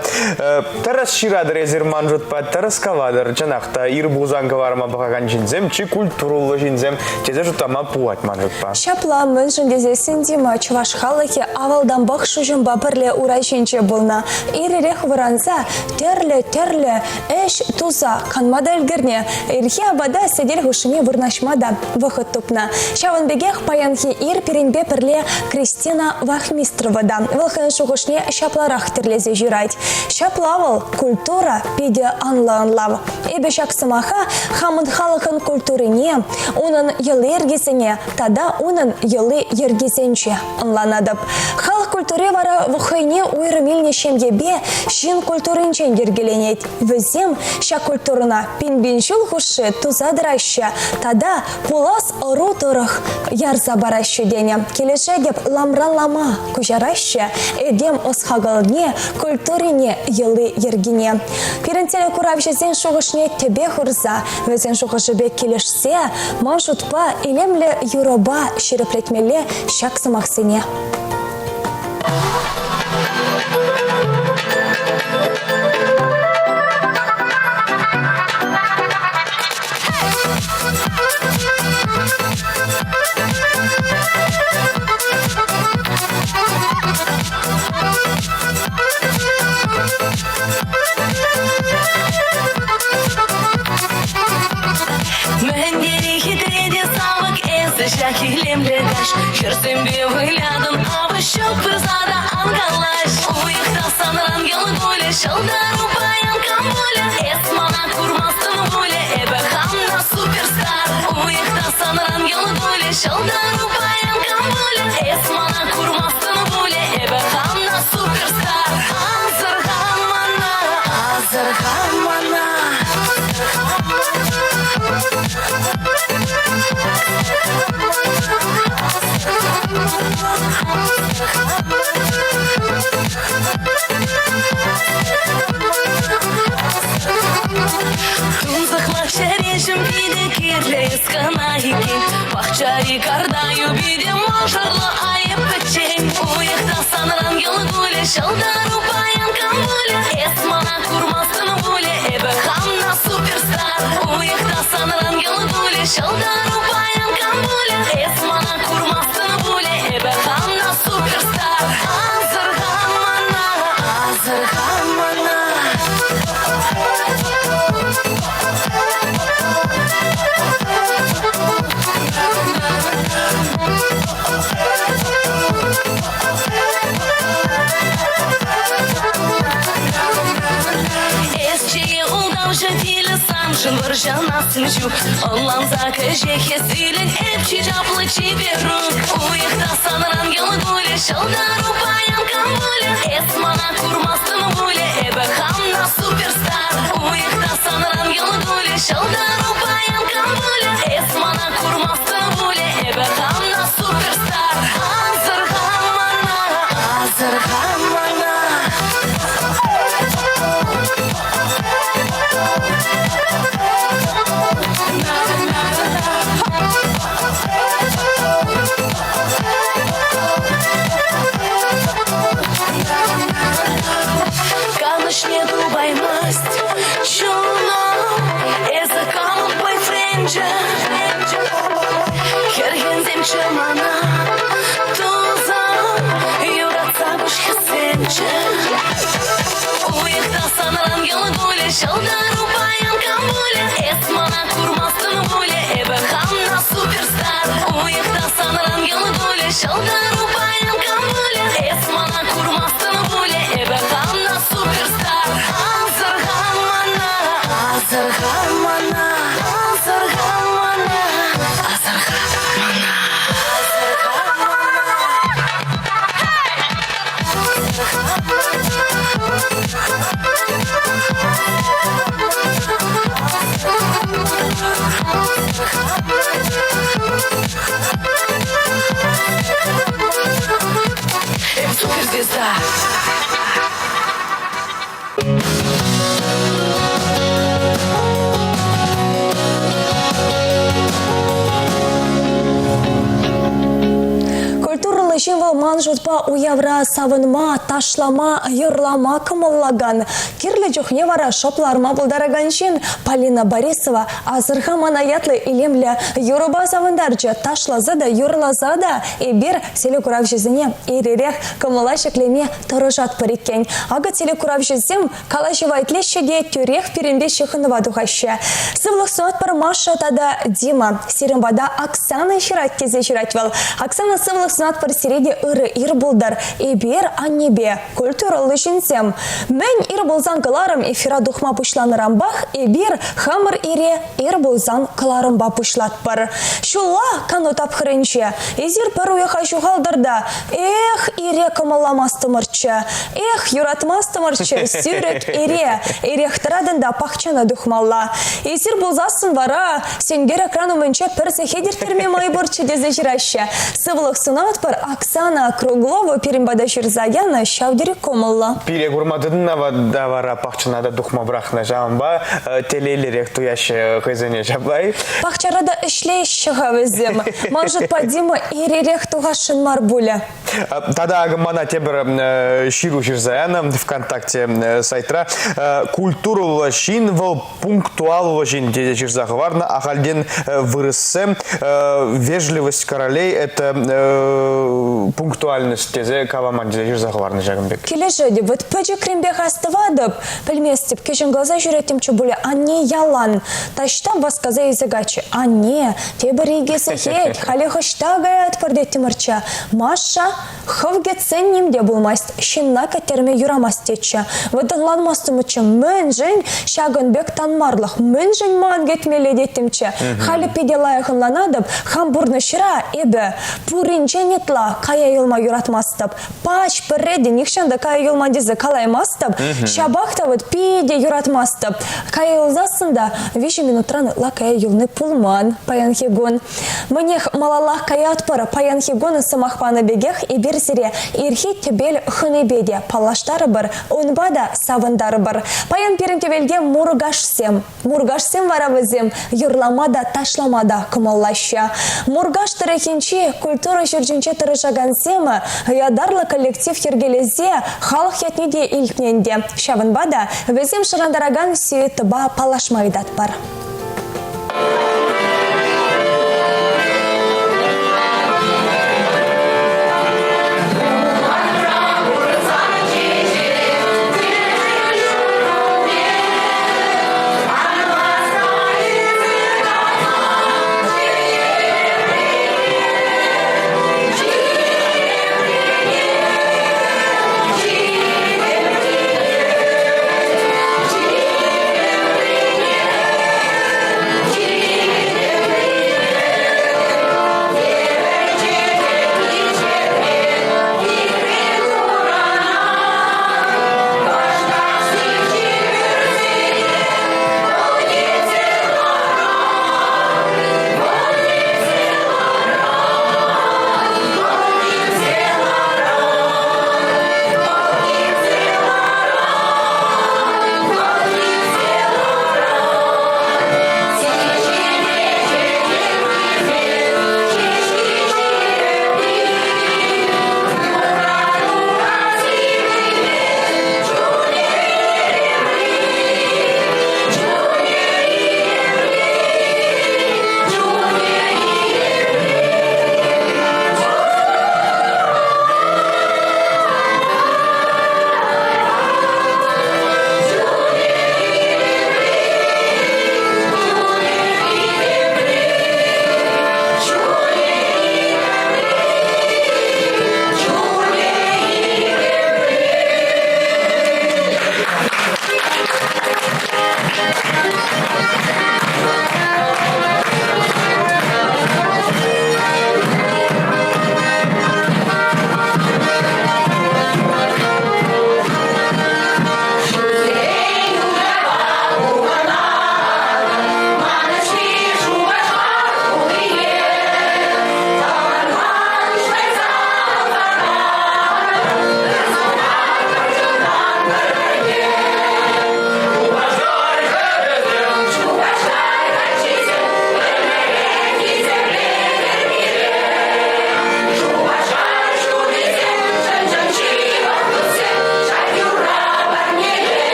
Тӗрӗс ҫыратӑр эсир ман шутпа, тӗрӗс калатӑр. Чӑнах та, ир пулсан кӑларӑма пӑхакан ҫынсем чи культурӑллӑ ҫынсем тесе шутлама пулать ман шутпа. Ҫапла, мӗншӗн тесессӗн Дима чӑваш халӑхӗ авалтанпах шуҫӑмпа пӗрле ура ҫинче пулнӑ. Ир-ирех вӑранса тӗрлӗ-тӗрлӗ ӗҫ туса канма та ӗлкӗрнӗ. Ирхи апата сӗтел хушшине вырнаҫма та вӑхӑт тупнӑ. Ҫавӑн пекех паянхи ир пирӗнпе пӗрле Кристина Вахмистрова та вӑл хӑйӗн шухӑшне ҫапларах тӗрлесе ҫырать. Ҫапла вӑл культура питӗ анлӑ ӑнлав. Эпӗ ҫак сӑмаха хамӑн халӑхӑн культурине, унӑн йӑли-йӗркисене тата унӑн йӑли-йӗркисенче ӑнланатӑп. Халӑх культури вара хӑйне уйрӑм илнӗ ҫемьепе ҫын культуринчен йӗркеленет. Вӗсем ҫак культурӑна пин-пин ҫул хушши туса тӑраҫҫӗ тата пулас ӑру тӑрӑх ярса параҫҫӗ тенӗ. Килӗшетӗп, ламран лама куҫараҫҫӗ этем ӑс-хакӑлне, культурине, йӑли-йӗркине. Пирӗн телекуравҫӑсен шухӑшне тӗпе хурса, вӗсен шухӑшӗпе килӗшсе, ман шутпа, илемлӗ юрӑпа ҫирӗплетмелле ҫак сӑмахсене. Мӗн хитре те савӑк эсӗ ҫак илемлӗ каҫ. Хӗрсемпе вылятӑн, авӑ ҫук пырса та ан калаҫ. Уйӑх та санран йӑл кулӗ, ҫӑлтӑру паян кам пулӗ? Эс мана курмастӑн пулӗ, эпӗ хам та суперстар. Уйӑх та санран йӑл кулӗ, ҫӑлтӑру паян кам пулӗ? Эс мана курмастӑн пулӗ, эпӗ хам та суперстар. Асӑрхан мана, асӑрхан мана. Тунсӑхлах чӗреҫӗм питӗ кирлӗ эс кӑна иккен. Пахчари карта юпи те мӑшӑрлӑ айӑп пӗччен. Уйӑх та санран йӑл кулӗ, ҫӑлтӑру паян кам пулӗ? Эс мана курмастӑн пулӗ, эпӗ хам та суперстар. Уйӑх та санран йӑл кулӗ, ҫӑлтӑру паян кам пулӗ? Эс мана курмастӑн пулӗ, эпӗ хам та суперстар. Асӑрхан мана, асӑрхан мана. Эс чее ултавҫӑ тилӗ саншӑн вӑрҫанасӑн ҫук. Ӑнланса кӗҫех эс илӗн эп чи чаплӑ чиперук. Уйӑх та санран йӑл кулӗ, ҫӑлтӑру паян кам пулӗ? Эс мана курмастӑн пулӗ, эпӗ хам та суперстар. Уйӑх та санран йӑл кулӗ, ҫӑлтӑру паян кам пулӗ? Эс мана курмастӑн пулӗ, эпӗ хам та суперстар. Асӑрхан мана, асӑрхан мана. Канӑҫне тупаймасть чунӑм, эсӗ камӑн бойфренчӗ? Хӗрхенсемччӗ мана, тусам, юратса куҫ хӗссенччӗ. Уйӑх та санран йӑл кулӗ, ҫӑлтӑру паян кам пулӗ? Эс мана курмастӑн пулӗ, эпӗ хам та суперстар. Уйӑх та санран йӑл кулӗ, ҫӑлтӑру паян кам пулӗ? Эс мана курмастӑн пулӗ, эпӗ хам та суперстар. Асӑрхан мана, асӑрхан мана, асӑрхан мана, асӑрхан мана, асӑрхан мана. Музыка. Культурӑллӑ ҫын вӑл ман шутпа уявра савӑнма, ташлама, юрлама кӑмӑллакан, кирлӗ чухне вара шӑп ларма пултаракан ҫын. Полина Борисова «Асӑрха мана» ятлӑ илемлӗ юрӑпа савӑнтарчӗ. Ташласа та, юрласа та эпир телекуравҫӑсене ир-ирех кӑмӑла ҫӗклеме тӑрӑшатпӑр иккен. Акӑ телекуравҫӑсем калаҫӑва итлеҫҫӗ те тӳрех пирӗнпе ҫыхӑнӑва тухаҫҫӗ. Сывлӑх сунатпӑр Маша тата Дима. Сирӗн пата Оксана ҫырать тесе ҫырать вӑл. Оксана, сывлӑх сунатпӑр сире те ырӑ ир пултӑр. Эпир аннепе культурӑллӑ ҫынсем. Мӗн ир пулсан кӑларӑм эфира тухма пуҫланӑранпах эпир хамӑр ире ир пулсан кӑларӑмпа пуҫлатпӑр. Ҫулла кану тапхӑрӗнче эсир пӗр уйӑха ҫухалтӑр та эх, ире кӑмӑлламастӑмӑрччӗ, эх, юратмастӑмӑрччӗ сӳрӗк ире, ирех тӑратӑн та пахчана тухмалла. Эсир пулсассӑн вара сенкер экран умӗнче пӗр сехет ирттерме май пурччӗ тесе ҫыраҫҫӗ. Сывлӑх сунатпӑр Оксана Круглова пирӗн пата ҫырса янӑ ҫав тери кӑмӑллӑ. Пире курма тытӑннӑ та вара пахчана та тухма пӑрахнӑ. Ҫавӑнпа телейлӗрех туяҫҫӗ хӑйсене ҫапла-и? Пахчара та ӗҫлеҫҫӗ-ха вӗсем. Ман шутпа Дима ир-ирех тухасшӑн мар пулӗ. Тата акӑ мана тепӗр ҫыру ҫырса янӑ ВКонтакте сайтра. Культурӑллӑ ҫын вӑл пунктуаллӑ ҫын тесе ҫырса хӑварнӑ. Ахальтен вырӑссем вежливость королей это пунктуальность тесе каламан тесе ҫырса хӑварнӑ ҫакӑн пек. Килӗшетӗп. Вот пӗчӗкренпех астӑватӑп. Пӗлместӗп, кӗҫӗн класа ҫӳреттӗмччӗ пулӗ. Анне ялан таҫта васкаса илсе кайчӗ. Анне, тепӗр икӗ сехет, халех ӑҫта каятпӑр теттӗмӗрччӗ. Маша, хӑв кӗтсен ним те пулмасть, ҫынна кӗттерме юрамасть тетчӗ. Вӑт ӑнланмастӑмччӗ, мӗншӗн ҫакӑн пек танмарлӑх, мӗншӗн ман кӗтмелле теттӗмччӗ. Халӗ питӗ лайӑх ӑнланатӑп, хам пурнӑҫра эпӗ пуринчен ытла кая юлма юратмастӑп. Пач пӗрре те нихҫан та кая юлман тесе калаймастӑп. Ҫапах та вот питӗ юратмастӑп. Кая юлсассӑн та 3 минутран ытла кая юлни пулман паянхи кун. Мӗнех, малаллах каятпӑр. Паянхи кун сӑмах панӑ пекех эпир сире ирхи тӗпел хӑнипе те паллаштарӑпӑр, унпа та савӑнтарӑпӑр. Паян пирӗн тӗпелте Муркашсем. Муркашсем вара вӗсем юрлама та, ташлама та кӑмӑллаҫҫӗ. Муркаш тӑрӑхӗнчи культура ҫурчӗнче тӑрӑшакансем ятарлӑ коллектив йӗркелесе халӑх ятне те илтнӗ ӗнтӗ. Ҫавӑнпа та вӗсем шӑрантаракан сюитӑпа паллашма ыйтатпӑр.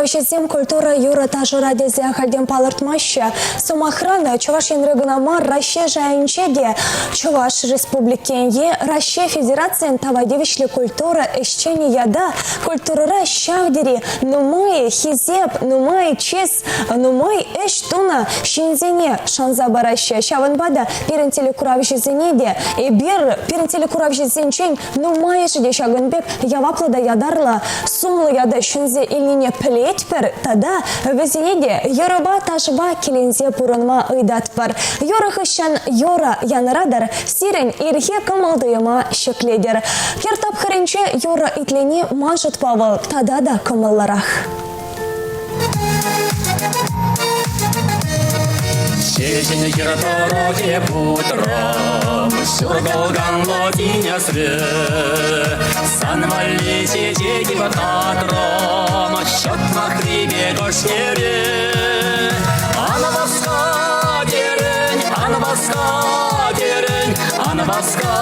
Телекуравҫӑсем культура юрӑ ташӑра тесе ахальтен палӑртмаҫҫӗ. Сӑмахран, Чӑваш Енре кӑна мар, Раҫҫей шайӗнче те Чӑваш Республикин е Раҫҫей Федерацийӗн тава тивӗҫлӗ культура ӗҫченӗ ята культурӑра ҫав тери нумай хисеп, нумай чыс, нумай ӗҫ тунӑ ҫынсене шанса параҫҫӗ. Ҫавӑнпа та пирӗн телекуравҫӑсене те эпир пирӗн телекуравҫӑсенчен Нумайӑшӗ те ҫакӑн пек яваплӑ та ятарлӑ сумлӑ ята ҫӗнсе илнине пӗлетпӗр тата вӗсене те юрӑпа ташӑпа киленсе пурӑнма ыйтатпӑр. Юрӑ хыҫҫӑн юрӑ янӑратӑр, сирӗн ирхи кӑмӑл-туйӑма ҫӗклетӗр. Хӗр тапхӑрӗнче юрӑ итлени ман шутпа вӑл тата та кӑмӑллӑрах. Ҫеҫен хӗр тӑрӑхӗ путрӑм, ҫуркӑлканлӑ тинӗсре. Сан валли чечек татрӑм, ҫӑтмахри пек ӑшнере. Ан васка, терӗн, ан васка, терӗн, ан васка,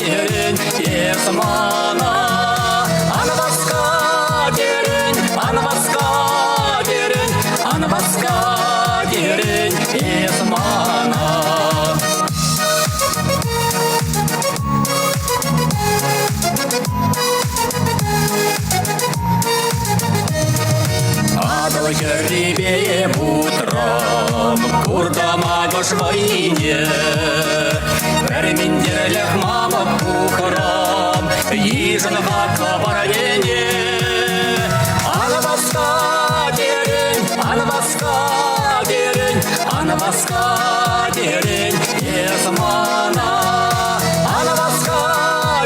терӗн, эс мана. Ан васка, терӗн, ан васка, терӗн, ан васка, терӗн, эс мана. Атӑл хӗррипе путрӑм, куртӑм акӑш вӑйне. Пӗр минтерлӗх мамӑк пухрӑм, йышӑн хаклӑ парнене. Ан васка, терӗн, ан васка, терӗн, ан васка, терӗн, эс мана. Ан васка,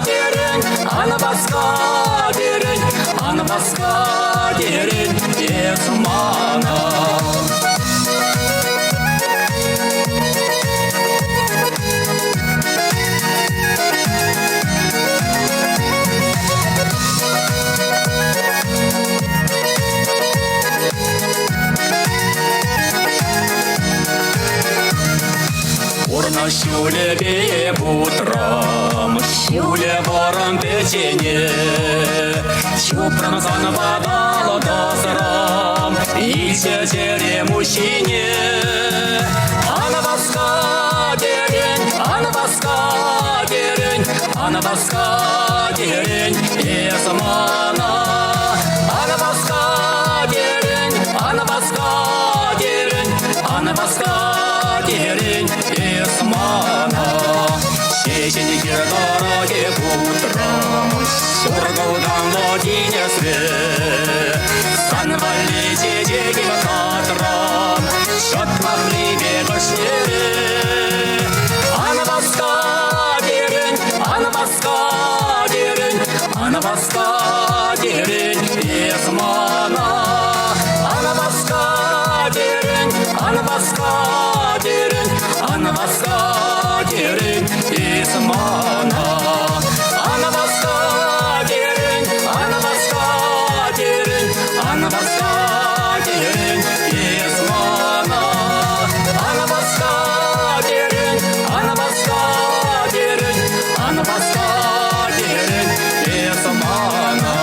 терӗн, ан васка, терӗн, ан васка, терӗн, эс мана. Пурнӑҫ ҫулӗпе путрӑм, ҫулӗ вӑрӑм пӗччене. Чупрӑм санпа тӑсрӑм, илчӗ чӗрем уҫҫине. Ан васка, терӗн, ан васка, терӗн, ан васка, терӗн, эс мана. Ан васка, терӗн, ан васка, терӗн, ан васка, терӗн, эс мана. Ҫеҫен хир тӑрӑхӗ путрӑм, ҫуркӑлтанлӑ тинӗсре. Сан валли чечеке татрӑм, ҫӑтмахлипе кӑшнере. Ан васка, терӗн, ан васка, терӗн, ан васка, терӗн, эс мана. Ан васка, терӗн, ан васка, терӗн, ан васка, терӗн, эс мана. Ан васка, терӗн, ан васка, терӗн, ан васка, терӗн, эс мана. Ан васка, терӗн, ан васка, терӗн, ан васка, терӗн, эс мана.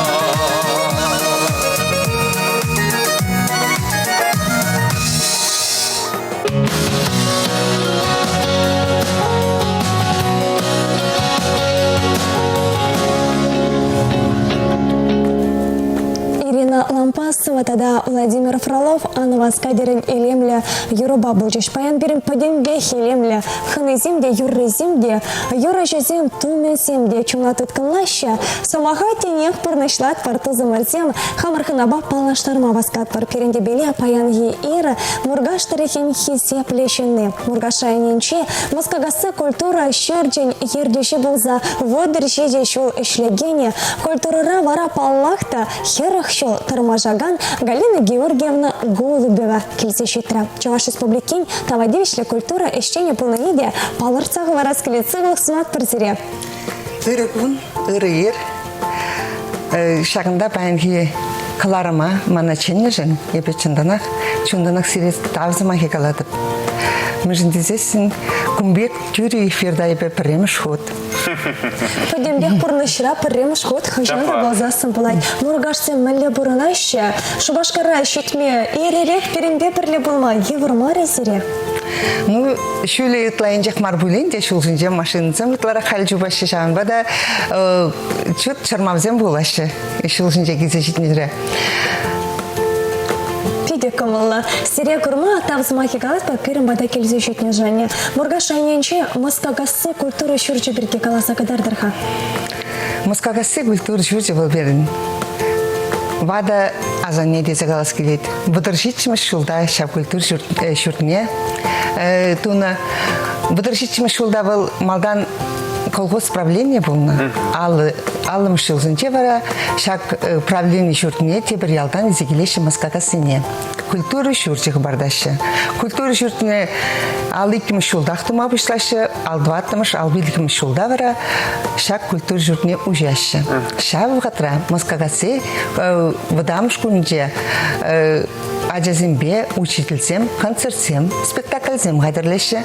Ирина Лампасова тата Владимир Фролов Анна Васкадерӗн илемлӗ юрӑпа пулчӗҫ. Паян пирӗн пӗтӗмпех илемлӗ. Хӑнисем те, юррисем те, юрӑҫӑсем, тумӗсем те чуна тыткӑнлаҫҫӗ. Сӑмаха тинех пурнӑҫлатпӑр тусӑмӑрсем. Хамӑр хӑнапа паллаштарма васкатпӑр. Пирӗн тӗпеле паянхи ир Муркаш тӑрӑхӗн хисеплӗ ҫынни. Муркаш районӗнчи Москакасси культура ҫурчӗн ертӳҫи пулса 37 ҫул ӗҫлекенӗ, культурӑра вара паллах та 40 ҫул тӑрмашакан Галина Георгиевна Голубева килсе ҫитрӗ. Чӑваш Республикин тава тивӗҫлӗ культура ӗҫченӗ пулнине те палӑртса хӑварас килет. Сывлӑх сунатпӑр сире. Ырӑ кун, ырӑ ир. Ҫакӑнта паянхи кӑларӑма мана чӗннӗшӗн эпӗ чӑнтанах, чунтанах сире тав сӑмахӗ калатӑп. Мӗншӗн тесессӗн кун пек тӳрӗ эфирта эпӗ пӗрремӗш хут. Пӗтӗмпех пурнӑҫра пӗрремӗш хут хӑҫан та пулсассӑн пулать. Муркашсем мӗнле пурӑнаҫҫӗ? Шупашкара ҫитме ир-ирех пирӗнпе пӗрле пулма йывӑр мар-и сире? Ну, ҫулӗ ытла инҫех мар пулин те ҫулсенче машинӑсем ытларах халь чупаҫҫӗ, ҫавӑнпа та чут чӑрмавсем пулаҫҫӗ ҫул ҫинче килсе ҫитнӗре. Питӗ кӑмӑллӑ. Сире курма тав сӑмахӗ калатпӑр пирӗн пата килсе ҫитнӗ Женя. Муркаш районӗнчи Москакасси культура ҫурчӗ пирки каласа кӑтартӑр-ха. Москакасси культура ҫурчӗ вӑл пирӗн. Ватӑ асанне тесе калас килет. 37-мӗш ҫулта ҫав культура ҫуртне тунӑ. 37-мӗш ҫулта вӑл малтан колхоз правленийӗ пулнӑ. Аллӑмӗш ҫулсенче вара ҫак правлени ҫуртне тепӗр ялтан илсе килеҫҫӗ Москакассине. Культура ҫурчӗ хӑпартаҫҫӗ. Культура ҫуртне ал иккӗмӗш ҫултах тума пуҫлаҫҫӗ, ал тӑваттӑмӗш, ал пиллӗкмӗш ҫулта вара ҫак культура ҫуртне уҫаҫҫӗ. Ҫав вӑхӑтра Москакасси вӑтам шкулӗнче ачасемпе учительсем концертсем, спектакльсем хатӗрлеҫҫӗ.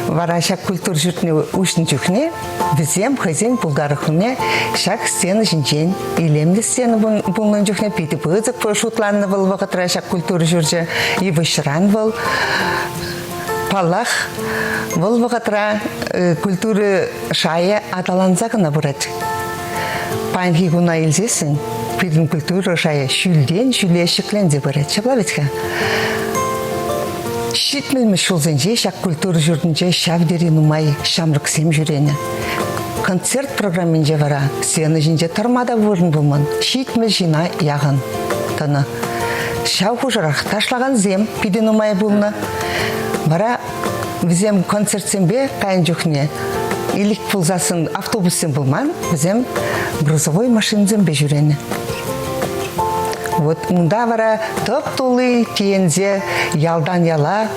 Вара ҫак культура ҫуртне уҫнӑ чухне вӗсем хӑйсен пултарулӑхне ҫак сцена ҫинчен илемлӗ сцена пулнӑ чухне питӗ пысӑк шутланнӑ вӑл вӑхӑтра ҫак культура ҫурчӗ йывӑҫран вӑл. Паллах, вӑл вӑхӑтра культура шайӗ аталанса кӑна пырать. Паянхи куна илсессӗн пирӗн культура шайӗ ҫӳлтен ҫӳле ҫӗкленсе пырать. Ҫапла вӗт-ха. Ҫитмӗлмӗш ҫулсенче ҫак культура ҫуртӗнче ҫав тери нумай ҫамрӑксем ҫӳренӗ. Концерт программинче вара сцена ҫинче тӑрма та вырӑн пулман, 70 ҫына яхӑн тӑнӑ. Ҫав хушӑрах ташлакансем питӗ нумай пулнӑ. Вара вӗсем концертсемпе кайнӑ чухне илик пулсассӑн автобуссем пулман, вӗсем грузовой машинӑсемпе ҫӳренӗ. Вот унта вара тӑп-тулли тиенсе ялтан яла,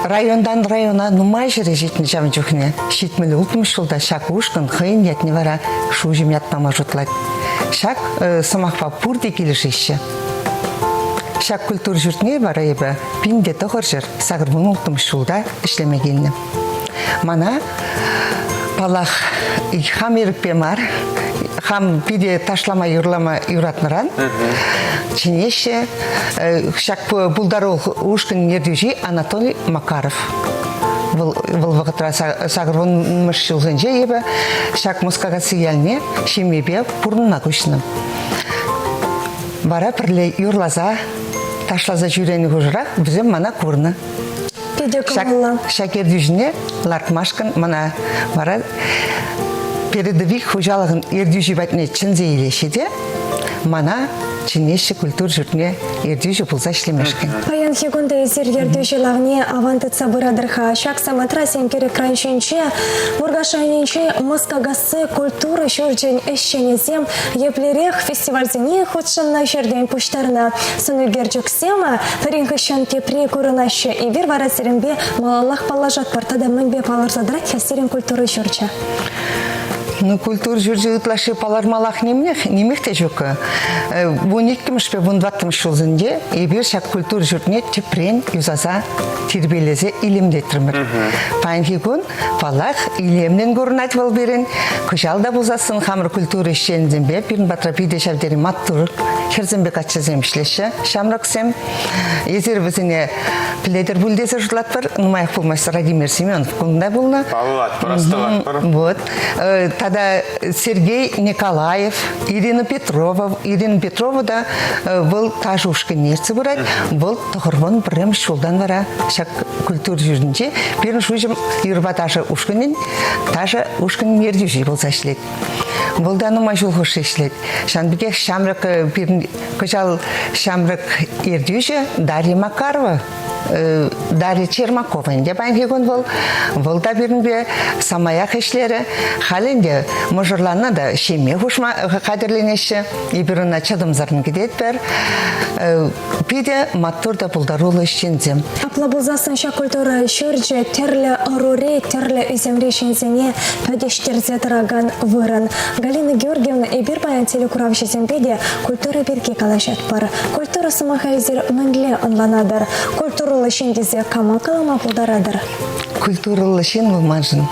районтан района нумай ҫӗре ҫитнӗ ҫавӑн чухне. 76 ҫулта ҫак ушкӑн хӑйӗн ятне вара Шуҫӑм ят пама шутлать. Ҫак сӑмахпа пурте килӗшеҫҫӗ. Ҫак культура ҫуртне вара эпӗ 1986 ҫулта ӗҫлеме килнӗ. Мана, паллах, хам ирӗкпе мар, хам питӗ ташлама, юрлама юратнӑран чӗнеҫҫӗ. Ҫак пултарулӑх ушкӑнӗн ертӳҫи Анатолий Макаров. Вӑл, вӑл вӑхӑтра сакӑрвунмӗш ҫулсенче эпӗ ҫак Москакасси ялне ҫемьепе пурӑнма куҫнӑ. Вара пӗрле юрласа, ташласа ҫӳренӗ хушӑрах вӗсем мана курнӑ. Питӗ кӑмӑллӑ. Ҫак ертӳҫӗне лартмашкӑн мана вара передовик хуҫалӑхӑн ертӳҫи патне чӗнсе илеҫҫӗ те мана чӗнеҫҫӗ культура ҫуртне ертӳҫӗ пулса ӗҫлемешкӗн. Паянхи кун та эсир ертӳҫӗ лавне аван тытса пыратӑр-ха. Ҫак самантра сенкер экран ҫинче Муркаш районӗнчи Москакасси культура ҫурчӗн ӗҫченӗсем еплерех фестивальсене хутшӑннӑ ҫӗртен пуҫтарнӑ сӑнӳкерчӗксем пӗрин хыҫҫӑн тепри курӑнаҫҫӗ. Эпир вара сирӗнпе малаллах паллашатпӑр. Тата мӗнпе палӑрса тӑрать-ха сирӗн культура ҫурчӗ? Ну, культура ҫурчӗ ытлашши палӑрмаллах нимех, нимех те ҫук. Вун иккӗмӗшпе вун тӑваттӑмӗш ҫулсенче эпир ҫак культура ҫуртне тӗпрен юсаса, тирпейлесе илемлетрӗмӗр. Паянхи кун, паллах, илемлӗн курӑнать вӑл пирӗн. Кӑҫал та пулсассӑн хамӑр культура ӗҫченӗсемпе пирӗн патра питӗ ҫав тери маттур хӗрсемпе каччӑсем ӗҫлеҫҫӗ, ҫамрӑксем. Эсир вӗсене пӗлетӗр пуль тесе шутлатпӑр. Нумаях пулмасть Радимир Семенов кунта пулнӑ. Паллатпӑр, астӑватпӑр. Вот. Тата Сергей Николаев, Ирина Петрова. Ирина Петрова та вӑл ташӑ ушкӑнне ертсе пырать. Вӑл тӑхӑрвун пӗрремӗш ҫултан вара ҫак культура ҫуртӗнче пирӗн шуҫӑм юрӑпа ташӑ ушкӑнӗн ташӑ ушкӑнӗн ертӳҫи пулса ӗҫлет. Вӑл та нумай ҫул хушши ӗҫлет. Ҫавӑн пекех ҫамрӑк пирӗн кӑҫал ҫамрӑк ертӳҫӗ Дарья Макарова Дарья Чермакова ӗнтӗ паянхи кун вӑл. Вӑл та пирӗнпе самаях ӗҫлерӗ. Халь ӗнтӗ мӑшӑрланнӑ та ҫемье хушма хатӗрленеҫҫӗ. Эпир ӑна чӑтӑмсӑррӑн кӗтетпӗр. Питӗ маттур та пултаруллӑ ӗҫченсем. Апла пулсассӑн ҫак культура ҫурчӗ тӗрлӗ ӑрури, тӗрлӗ ӳсӗмри ҫынсене пӗтӗҫтерсе тӑракан вырӑн. Галина Георгиевна, эпир паян телекуравҫӑсемпе те культура пирки калаҫатпӑр. Культура сӑмаха эсир мӗнле ӑнланатӑр? Культурӑллӑ ҫын тесе кама калама пултаратӑр? Культурӑллӑ ҫын вӑл маншӑн.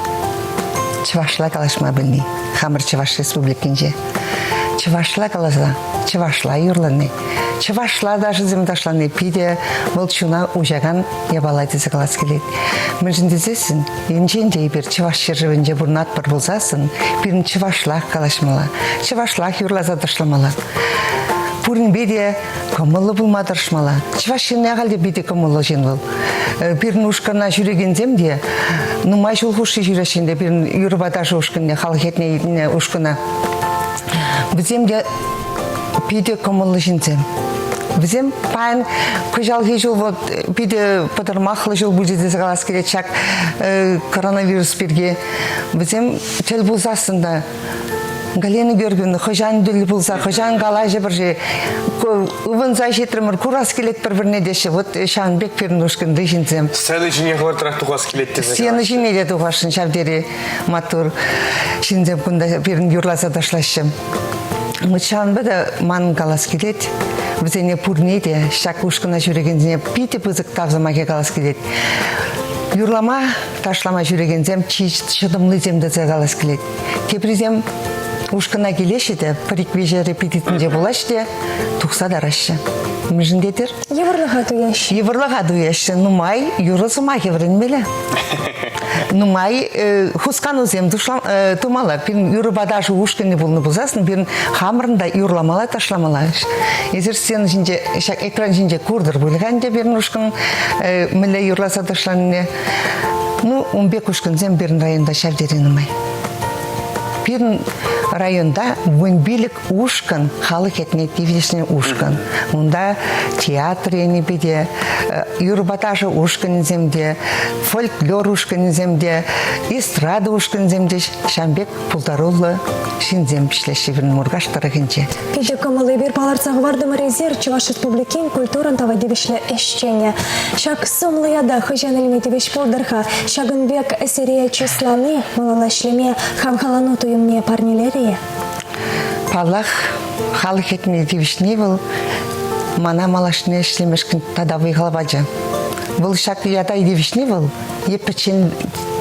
Чӑвашла калаҫма пӗлни хамӑр Чӑваш Республикинче. Чӑвашла каласа, чӑвашла юрлани, чӑвашла ташӑсем ташлани питӗ вӑл чуна уҫакан япала тесе калас килет. Мӗншӗн тесессӗн, енчен те эпир Чӑваш ҫӗршывӗнче пурӑнатпӑр пулсассӑн, пирӗн чӑвашлах калаҫмалла, чӑвашлах юрласа ташламалла. Пуринпе те кӑмӑллӑ пулма тӑрӑшмалла. Чӑваш ҫынни ахаль те питӗ кӑмӑллӑ ҫын вӑл. Пирӗн ушкӑна ҫӳрекенсем те нумай ҫул хушши ҫӳреҫҫӗ ӗнтӗ пирӗн юрӑпа ташӑ ушкӑнне, халӑх ятне илнӗ ушкӑна. Вӗсем те питӗ кӑмӑллӑ ҫынсем. Вӗсем паян кӑҫалхи ҫул вот питӗ пӑтӑрмахлӑ ҫул пулчӗ тесе калас килет ҫак коронавирус пирки. Вӗсем тӗл пулсассӑн та Галина Георгиевна, хӑҫан тӗл пулса, хӑҫан калаҫӑпӑр-ши? Ывӑнса ҫитрӗмӗр, курас килет пӗр-пӗрне теҫҫӗ. Вот ҫавӑн пек пирӗн ушкӑнти ҫынсем. Сцена ҫине хӑвӑртрах тухас килет тесе Сцена ҫине те тухасшӑн ҫав тери маттур ҫынсем кунта пирӗн юрласа ташлаҫҫӗ. Вот ҫавӑнпа та манӑн калас килет, вӗсене пурне те ҫак ушкӑна ҫӳрекенсене питӗ пысӑк тав сӑмахӗ калас килет. Юрлама, ташлама ҫӳрекенсем чи чӑтӑмлисем тесе калас килет. Теприсем ушкӑна килеҫҫӗ те пӗр-ик-виҫӗ репетицинче пулаҫҫӗ те тухса тараҫҫӗ. Мӗншӗн тетӗр? Йывӑрлӑха туяҫҫӗ. Йывӑрлӑха туяҫҫӗ. Нумай юрӑ сӑмахӗ вӗренмелле. Нумай хусканусем тумалла. Пирӗн юрӑпа ташӑ ушкӑнӗ пулнӑ пулсассӑн пирӗн хамӑрӑн та юрламалла, ташламалла. Эсир сцена ҫинче, ҫак экран ҫинче куртӑр пуль-ха ӗнтӗ пирӗн ушкӑн мӗнле юрласа ташланине. Ну, ун пек ушкӑнсем пирӗн районта ҫав тери нумай. Пирӗн районта 15 ушкӑн, халӑх ятне тивӗҫнӗ ушкӑн. Унта театр енӗпе те, юрӑпа ташӑ ушкӑнӗсем те, фольклор ушкӑнӗсем те, эстрада ушкӑнӗсем те ҫавӑн пек пултаруллӑ ҫынсем ӗҫлеҫҫӗ пирӗн Муркаш тӑрӑхӗнче. Питӗ кӑмӑллӑ эпир палӑртса хӑвартӑмӑр эсир Чӑваш Республикин культурӑн тава тивӗҫлӗ ӗҫченӗ. Ҫак сумлӑ ята хӑҫан илме тивӗҫ пултӑр-ха? Ҫакӑн пек сире чыслани малалла ӗҫлеме хавхалану туйӑмне парнелерӗ-и? Паллах, халӑх ятне тивӗҫни вӑл мана малашне ӗҫлемешкӗн тата вӑй-хал пачӗ. Вӑл ҫак ята тивӗҫни вӑл е пӗччен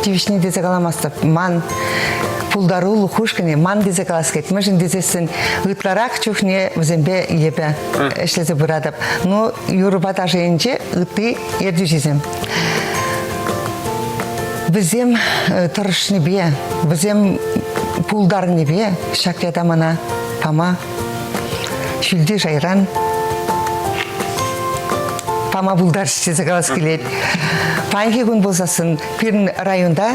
тивӗҫни тесе каламастӑп. Ман пултарулӑх ушкӑнӗ ман тесе калас килет. Мӗншӗн тесессӗн ытларах чухне вӗсемпе эпӗ ӗҫлесе пыратӑп. Ну, юрӑпа ташӑ енче ытти ертӳҫӗсем. Вӗсем тӑрӑшнипе, вӗсем пултарнипе ҫак ята мана пама ҫӳлти шайран пама пултарчӗ тесе калас килет. Паянхи кун пулсассӑн пирӗн районта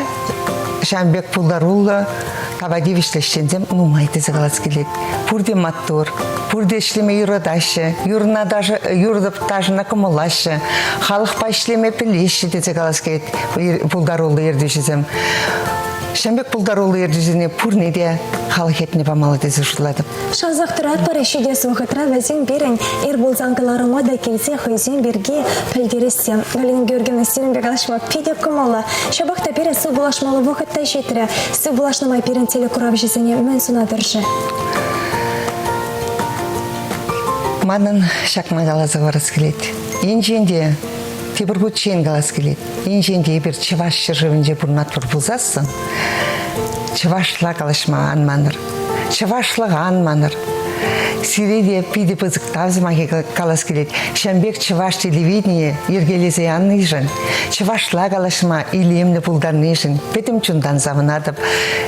ҫавӑн пек пултаруллӑ, тава тивӗҫлӗ ӗҫченсем нумай тесе калас килет. Пурте маттур, пурте ӗҫлеме юратаҫҫӗ, юрӑна ташӑ, юрӑ ташӑна кӑмӑллаҫҫӗ, халӑхпа ӗҫлеме пӗлеҫҫӗ тесе калас килет пултаруллӑ ертӳҫӗсем. Ҫавӑн пек пултаруллӑ ертӳҫӗсене пурне те халӑх ятне памалла тесе шутлатӑп. Шансах тӑратпӑр, ҫитес вӑхӑтра вӗсем пирӗн ир пулсан кӑларӑма та килсе хӑйсем пирки пӗлтерессе. Галина Георгиевна, сирӗнпе калаҫма питӗ кӑмӑллӑ. Ҫапах та пирӗн сывпуллашмалли вӑхӑт та ҫитрӗ. Сывпуллашнӑ май пирӗн телекуравҫӑсене мӗн сунатӑр-ши? Манӑн ҫакна каласа хӑварас килет. Енчен те тепӗр хутчен калас килет. Енчен те эпир Чӑваш ҫӗршывӗнче пурӑнатпӑр пулсассӑн, чӑвашла калаҫма ан манӑр, чӑвашлӑха ан манӑр. Сире те питӗ пысӑк тав сӑмахӗ калас килет. Ҫавӑн пек чӑваш телевиденийӗ йӗркелесе янишӗн, чӑвашла калаҫма илемлӗ пултарнишӗн пӗтӗм чунтан савӑнатӑп.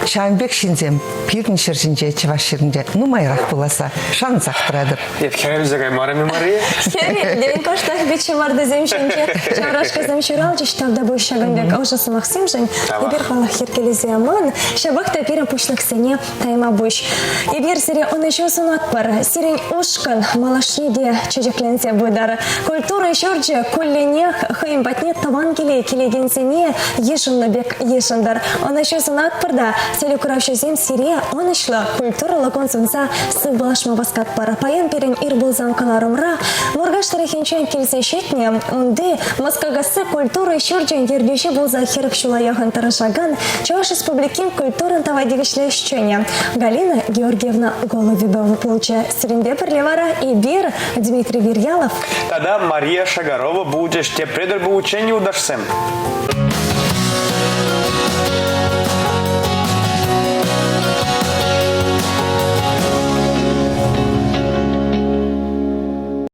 Ҫавӑн пек ҫынсем пирӗн ҫӗр ҫинче, чӑваш ҫӗрӗнче нумайрах пуласса шансах тӑратӑп. Эп хӗрелсе каймарӑм-и, Мария? Хӗрелтӗн кӑштах пит ҫӑмартасем ҫинче ҫаврашкасем ҫуралчӗҫ. Тавтапуҫ ҫакӑн пек ӑшӑ сӑмахсемшӗн. Эпир халӑх йӗркелесе яман, ҫапах та пирӗн пуҫлӑхсене тайма пуҫ. Эпир сире ӑнӑҫу сунатпӑр. Сирӗн ушкӑн малашне те чечекленсе пытӑр. Культура ҫурчӗ кулленех хӑйӗн патне тӑван киле килекенсене йышӑннӑ пек йышӑнтӑр. Ӑнӑҫу сунатпӑр та телекуравҫӑсем сире ӑнӑҫлӑ культурӑллӑ кун сунса сывпуллашма васкатпӑр. Паян пирӗн ир пулсан кӑларӑмра Муркаш тӑрӑхӗнчен килсе ҫитнӗ унти Москакасси культура ҫурчӗн ертӳҫи пулса 40 ҫула яхӑн тӑрӑшакан Чӑваш Республикин культурӑн тава тивӗҫлӗ ӗҫченӗ Галина Георгиевна Голубева пулчӗ. Сирӗнпе пӗрле вара эпир, Дмитрий Вирьялов тата Мария Шагарова пулчӗҫ. Тепре тӗл пуличчен, юлташсем!